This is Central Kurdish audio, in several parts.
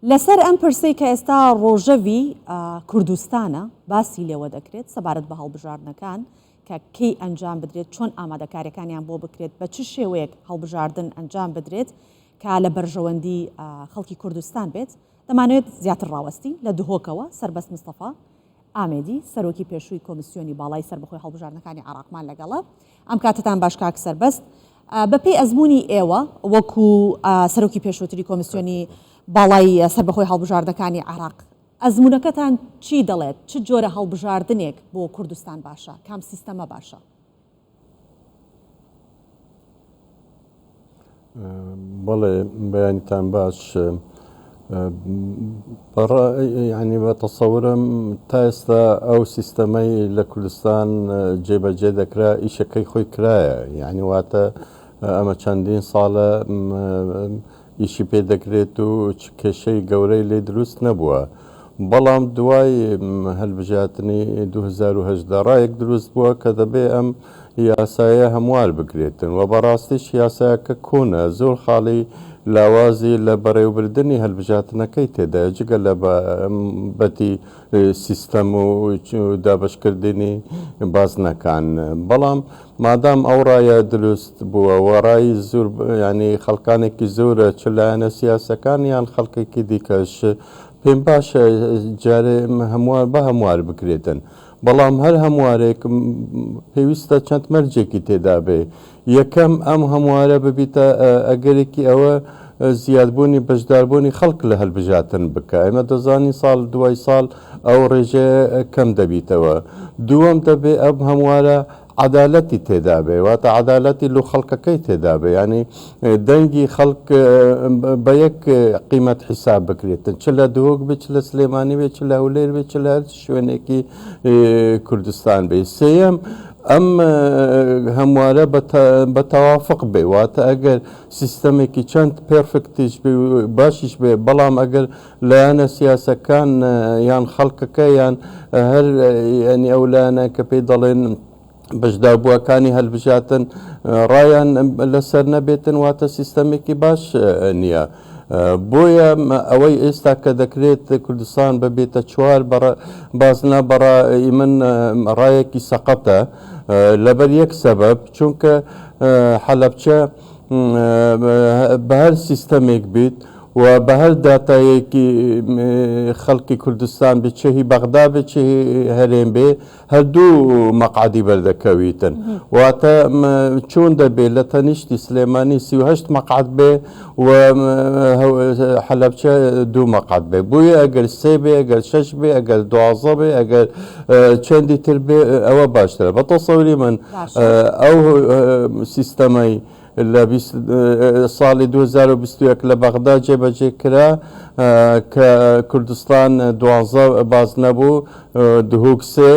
لەسەر ئەم پرسەی کە ئێستا ڕۆژەڤی کوردستانە باسی لێوە دەکرێت سەبارەت بە هەڵبژاردنەکان کە کەی ئەنجام بدرێت، چۆن ئامادەکاریەکانیان بۆ بکرێت، بە چ شێوەیەک هەڵبژاردن ئەنجام بدرێت کە لە بەرژەوەندی خەڵکی کوردستان بێت، دەمانەوێت زیاتر ڕاوەستین. لە دهۆکەوە سەربەست مستەفا ئامێدی، سەرۆکی پێشووی کۆمیسیۆنی باڵای سەربەخۆی هەڵبژاردنەکانی عێراقمان لەگەڵە. ئەم کاتەتان باش کاک سەربەست. بەپێی ئەزموونی ئێوە وەکو سەرۆکی پێشووتری کۆمیسیۆنی باڵای سەربەخۆی هەڵبژاردنەکانی عێراق، ئەزموونەکەتان چی دەڵێت، چ جۆرە هەڵبژاردنێک بۆ کوردستان باشە، کام سیستەمە باشە؟ بەڵێ بەیانیتان باش. ینی بە تەسەورم تا ئێستا ئەو سیستەمەی لە کوردستان جێبەجێ دەکرا ئیشەکەی خۆی کرایە یعنی واتە ئەمە چەندین ساڵە ئیشی پێ دەکرێت و چ کێشەی گەورەی لێ دروست نەبووە. بەڵام دوای هەلبژاتنی 2018 ڕایەک دروست بووە کە دەبێ ئەم یاسایە هەموار بکرێتن و بەڕاستیش یاسایەکە کۆنە زۆر خاڵی لاوازی لە بەڕێوبردنی هەلبژاتنەکەی تێدایە جگە لە بەتی سیستەم و دابەشکردنی بازنەکان بەڵام مادام ئەو ڕایە دروست بووە و ڕای زور یانی خەڵکانێکی زۆرە چ لایەنە سیاسەکان یان خەڵکێکی دیکەش پێم باشە جارێ هەموار بە هەموار بکرێتن بەڵام هەر هەموارێک پێویستە چەند مەرجێکی تێدا بێ یەکەم ئەم هەموارە ببیتە ئەگەرێکی ئەوە زیادبوونی بەشداربوونی خەڵک لە هەلبژاتن بکە ئێمە دەزانین ساڵ دوای ساڵ ئەو ڕێژەیە کەم دەبیتەوە دووەم دەبێ ئەم هەموارە عەدالەتی تێدا بێ واتە عەدالەتی لۆ خەڵکەکەی تێدا بێ یانی دەنگی خەڵک بە یەک قیمەت حیساب بکرێتن چ لە دهۆک بێ چ لە سلێمانی بێ چ لە هەولێر بێ چ لە هەر شوێنێکی کوردستان بێ سێیەم ئەم هەموارە بە تەوافق بێ واتە ئەگەر سیستەمێکی چەند پێرفکتیش بێ باشیش بێ بەڵام ئەگەر لایەنە سیاسەکان یان خەڵکەکە یان هەر ینی ئەو لایەنە کە پێی دەڵێن بەشداربووەکانی هەلبژاتن ڕایان لەسەر نەبێتن واتە سیستەمێکی باش نییە. بۆیە ئەوەی ئێستا کە دەکرێت کوردستان ببێتە چوار بازنە بەڕای من ڕایەکی سەقەتە لەبەر یەک سەبەب چونکە حەلەبچە بە هەر سیستەمێک بیت و بە هەر داتایەکی خەڵکی کوردستان بێ چ هی بەغدا بێ چ هی هەرێم بێ هەر دوو مەقعەدی بەردەکەویتن واتە چۆن دەبێ لە تەنیشتی سلێمانی 38 مەقعەد بێ و حەلەبچە دوو مەقعەد بێ بۆیە ئەگەر سێ بێ ئەگەر شەش بێ ئەگەر دوازدە بێ ئەگەر چەندی تر بێ ئەوە باشترە بە تەسەوری من ئەو سیستەمەی لە ساڵی 2021 لە بەغدا جێبەجێ کرا کە کوردستان 12 بازنە بوو، دهۆک سێ،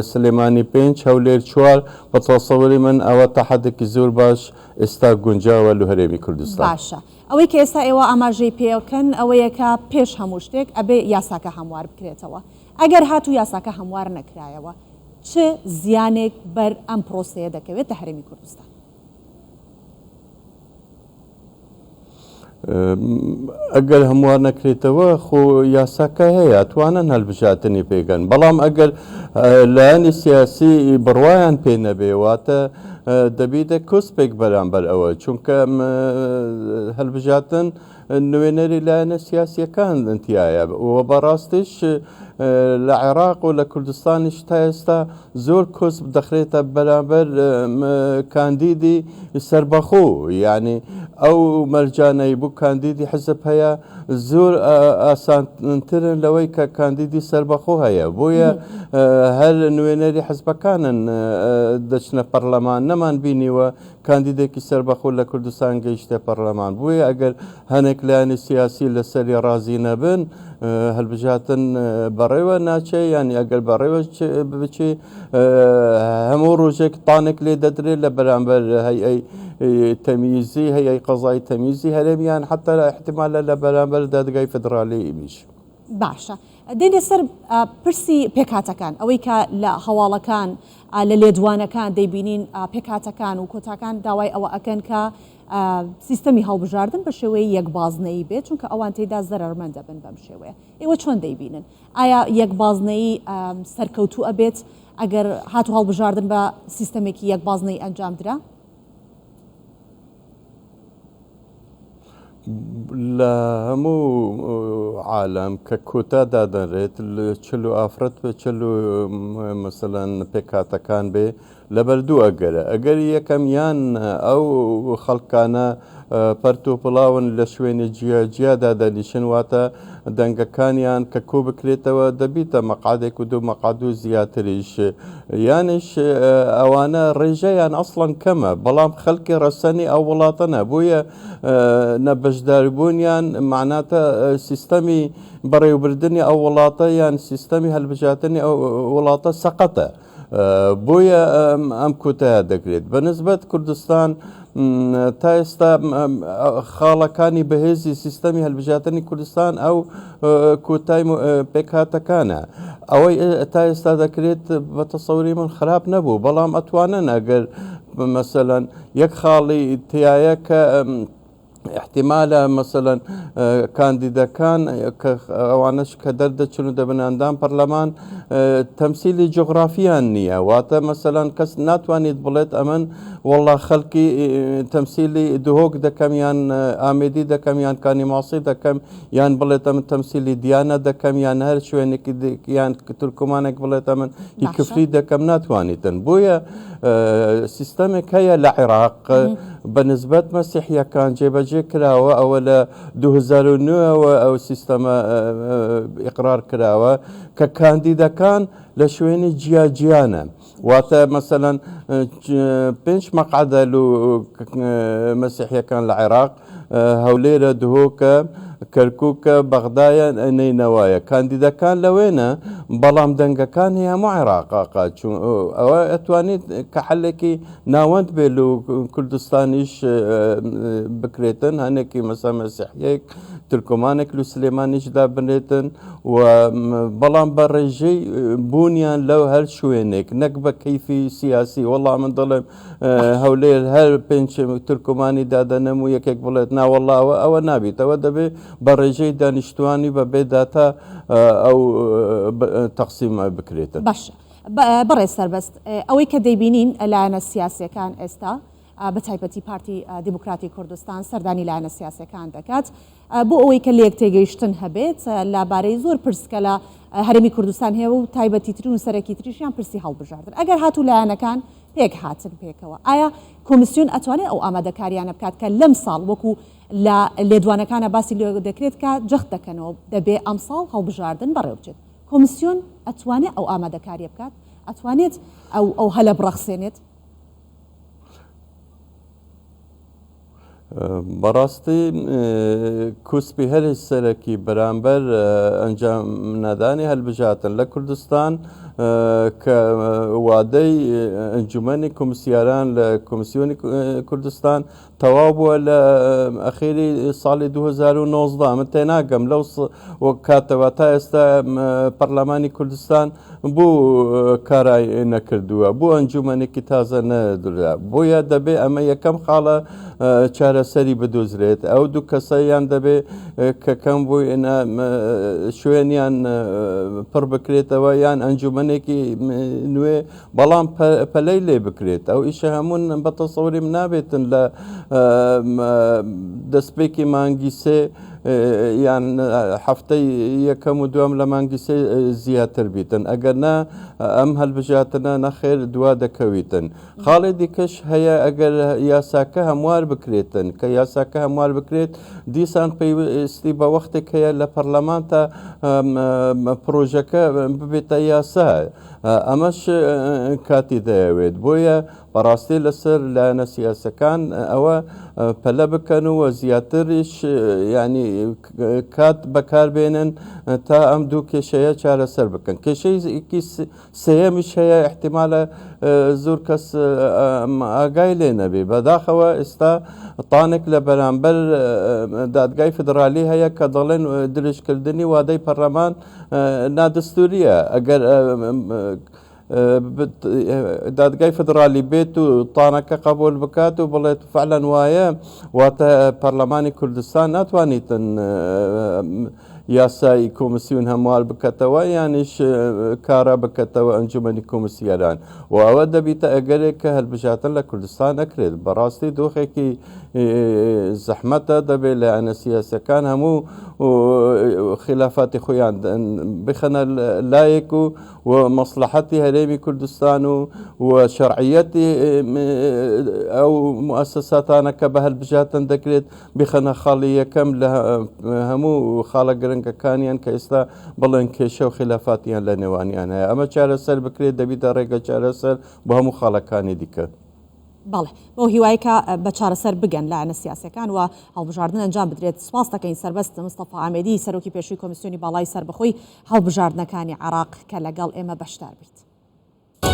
سلێمانی پێنج، هەولێر چوار، بە تەسەوری من ئەوە تەحەدێکی زۆر باش ئێستا گونجاوە لۆ هەرێمی کوردستان. باشە ئەوەی کە ئێستا ئێوە ئاماژەی پێکەن ئەوەیە کە پێش هەموو شتێک ئەبێ یاساکە هەموار بکرێتەوە. ئەگەر هاتوو یاساکە هەموار نەکرایەوە چ زیانێک بەر ئەم پرۆسەیە دەکەوێت لە هەرێمی کوردستان؟ ئەگەر هەموار نەکرێتەوە خۆ یاساکە هەیە توانن هەلبژاتنی پێگەن بەڵام ئەگەر لایەنی سیاسی بڕوایان پێ نەبێ واتە دەبیتە کۆسپێک بەرامبەر ئەوە چونکە هەلبژاتن نوێنەری لایەنە سیاسیەکان تایە و بەڕاستیش لە عێراق و لە کوردستانیش تا ئێستا زۆر کۆسپ دەخرێتە بەرامبەر کاندیدی سەربەخۆ یعنی ئەو مەرجانەی بۆ کاندیدی حزب هەیە زۆر ئاسانترن لەوەی کە کاندیدی سەربەخۆ هەیە بۆیە هەر نوێنەری حزبەکانن دەچنە پەرلەمان نەمان بینیوە کاندیدێکی سەربەخۆ لە کوردستان گەیشتە پەرلەمان، بۆیە ئەگەر هەنێک لایەنی سیاسی لەسەری ڕازی نەبن هەلبژاتن بەڕێوە ناچێ یانی ئەگەر بەڕێوە بچێ هەموو ڕۆژێک تانێک لێ دەدرێت لە بەرامبەر هەیئەی تەمیزی هەیئەی قەزای تەمیزی هەرێم یان حتا احتمالە لە بەرامبەر دادگای فدرالی بیش. باشە دێینە سەر پرسی پێکهاتەکان، ئەوەی کە لە هەواڵەکان، لە لێدوانەکان دەیبینین پێکهاتەکان و کۆتاکان داوای ئەوە ئەکەن کە سیستەمی هەڵبژاردن بە شێوەی یەک بازنەیی بێت، چونکە ئەوان تێیدا زەرەرمەند دەبن بەم شێوەیە. ئێوە چۆن دەیبینن؟ ئایا یەک بازنەیی سەرکەوتوو ئەبێت ئەگەر هاتوو هەڵبژاردن بە سیستەمێکی یەک بازنەیی ئەنجام درا؟ لە هەموو عالەم کە کۆتا دادەنرێت چ لۆ ئافرەت بێ چ لۆ مەسەلەن پێکهاتەکان بێ لەبەر دوو ئەگەرە ئەگەری یەکەم یان ئەو خەڵکانە پەرت و پڵاون لە شوێنی جیا جیا دادەنیشن واتە دەنگەکانیان کە کۆ بکرێتەوە دەبیتە مەقعدێک و دوو مەقعد و زیاتریش یانیش ئەوانە ڕێژەیان ئەسڵەن کەمە بەڵام خەلکی ڕەسەنی ئەو وڵاتەنە بۆیە نە بەشداربوونیان معناتە سیستەمی بەڕێوبردنی ئەو وڵاتە یان سیستەمی هەلبژاتنی ئەو وڵاتە سەقەتە. بۆیە ئەم کۆتایە دەکرێت بە نسبەت کوردستان تا ئێستا خاڵەکانی بەهێزی سیستەمی هەلبژاتنی کوردستان ئەو کۆتای پێکهاتەکانە ئەوەی تا ئێستا دەکرێت بە تەسەوری من خراپ نەبوو بەڵام ئەتوانن ئەگەر مەسەلەن یەک خاڵی تایە کە ئیحتیمالە مەسەلەن کاندیدەکان کە ئەوانەش کە دەردەچن و دەبن ئەندام پەرلەمان تەمسیلی جوغرافیان نییە واتە مەسەلەن کەس ناتوانیت بڵێت ئەمن وەڵا خەڵکی تەمسیلی دهۆک دەکەم یان ئامێدی دەکەم یان کانی ماسی دەکەم یان بڵێت ئەمن تەمسیلی دیانە دەکەم یان هەر شوێنێکی یان تورکمانێک بڵێت ئەمن هی کفری دەکەم ناتوانیتن بۆیە سیستەمێک هەیە لە عێراق بە نسبەت مەسیحیەکان جێبەجێ کراوە ئەوە لە 2009ەوە ئەو سیستەمە ئیقرار کراوە کە کاندیدەکان لە شوێنی جیاجیانە واتە مەسەلەن پێنج مەقعدە لو مەسیحیەکان لە عێراق هەولێرە دهۆکە کەرکووکە بەغدایە نەینەوایە کاندیدەکان لەوێنە بەڵام دەنگەکان هی هەموو عێراقاقا چون ئەوە ئەتوانیت کە حلێکی ناوەند بێ لو کوردستانیش بکرێتن هەنێکی مەسا مەسیحیەک تورکمانێک لو سلێمانیش دابنرێتن و بەڵام بە ڕێژەی بوونیان لەو هەر شوێنێک نەک بە کەیفی سیاسی وەڵا من دەڵێم هەولێر هەر پێنج تورکمانی دادەنم و یەکێک بڵێت ناوەڵا ئەوە ئەوە نابیتەوە دەبێ بە ڕێژەی دانیشتوانی بە بێ داتا ئەو تەقسیم بکرێتن. باشە بەڕێز سەربەست ئەوەی کە دەیبینین لایەنە سیاسیەکان ئێستا بە تایبەتی پارتی دیموکراتی کوردستان سەردانی لایەنە سیاسیەکان دەکات بۆ ئەوەی کە لێک تێگەیشتن هەبێت لە بارەی زۆر پرس کە لە هەرێمی کوردستان هەیە و تایبەتیترین و سەرەکی تریشیان پرسی هەڵبژاردن ئەگەر هاتوو لایەنەکان پێک هاتن پێکەوە ئایا کۆمیسیۆن ئەتوانێت ئەو ئامادەکاریانە بکات کە لەم ساڵ وەکو لە لێدوانەکانە باسی لێ دەکرێت کە جەخت دەکەنەوە دەبێ ئەمساڵ هەڵبژاردن بەڕێوبچێت کۆمیسیۆن ئەتوانێت ئەو ئامادەکاریە بکات ئەتوانێت ئەو ئەو هەلە بڕەخسێنێت؟ بەڕاستی کوسپی هەرێ سەرەکی بەرامبەر ئەنجام نادانی هەلبژاتن لە کوردستان کە وادەی ئەنجومەنی کۆمسیاران لە کۆمسیۆنی کوردستان تەواو بووە لە ئەخیری ساڵی 2019 من تێناگەم لەو کاتەوە تا ئێستا پەرلەمانی کوردستان بۆ کارای نەکردووە بۆ ئەنجومەنێکی تازە نەدرا بۆیە دەبێ ئەمە یەکەم خاڵە چارەسەری بدۆزرێت ئەو دوو کەسە یان دەبێ کە کەم بووی شوێنیان پڕ بکرێتەوە یان ئەنجومەنێکی نوێ بەڵام پەلەی لێ بکرێت ئەو ئیشە هەموون بە تەسەوریم نابێتن لە دەستپێکی مانگی سێ یان هەفتەی یەکەم و دوام لە مانگی سێ زیاتر بیتن ئەگەر نا ئەم هەلبژاتنە نەخێر دوا دەکەویتن خاڵێ دیکەش هەیە ئەگەر یاساکە هەموار بکرێتن کە یاساکە هەموار بکرێت دیسان پێویستی بە وەختێک هەیە لە پەرلەمان تا پرۆژەکە ببێتە یاسا ئەمەش کاتی دەیەوێت بۆیە بەڕاستی لەسەر لایەنە سیاسەکان ئەوە پەلە بکەن و زیاتریش ینی کات بەکاربێنن تا ئەم دوو کێشەیە چارەسەر بکەن کێشەیەکی سێیەمیش هەیە احتیمالە زۆر کەس ئاگای لێ نەبێ بەداخەوە ئێستا تانێک لە بەرامبەر دادگای فدرالی هەیە کە دەڵێن درێژکردنی وادەی پەرلەمان نادەستوریە ئەگەر دادگای فدرالی بێت و تانەکە قبول بکات و بڵێت فعلەن وایە، واتە پەرلەمانی کوردستان ناتوانیتن یاسای کۆمسیون هەموار بکەتەوە یانیش کارا بکەتەوە ئەنجومەنی کۆمسیاران و ئەوە دەبیتە ئەگەرێک کە هەلبژاردن لە کوردستان نەکرێت. بەڕاستی دۆخێکی زەحمەتە، دەبێت لایەنە سیاسەکان هەموو خلافاتی خۆیان بخەنە لایەک و و مەسلحەتی هەرێمی کوردستان و و شەرعیەتی ئەو موسەساتانە کە بە هەلبژاردن دەکرێت بیخەنە خاڵی یەکەم لە هەموو خاڵە گرنگەکانیان کە ئێستا بڵێن کێشە و خلافاتیان لە نێوانیان هەیە. ئەمە چارەسەر بکرێت دەبیتە ڕێگە چارەسەر بۆ هەموو خاڵەکانی دیکە. بەڵێ بەو هیوایەی کە بە چارەسەر بگەن لایەنە سیاسیەکان و هەڵبژاردن ئەنجام بدرێت. سوپاس دەکەین سەربەست مستەفا ئامێدی سەرۆکی پێشووی کۆمیسیۆنی باڵای سەربەخۆی هەڵبژاردنەکانی عێراق کە لەگەڵ ئێمە بەشدار بوویت.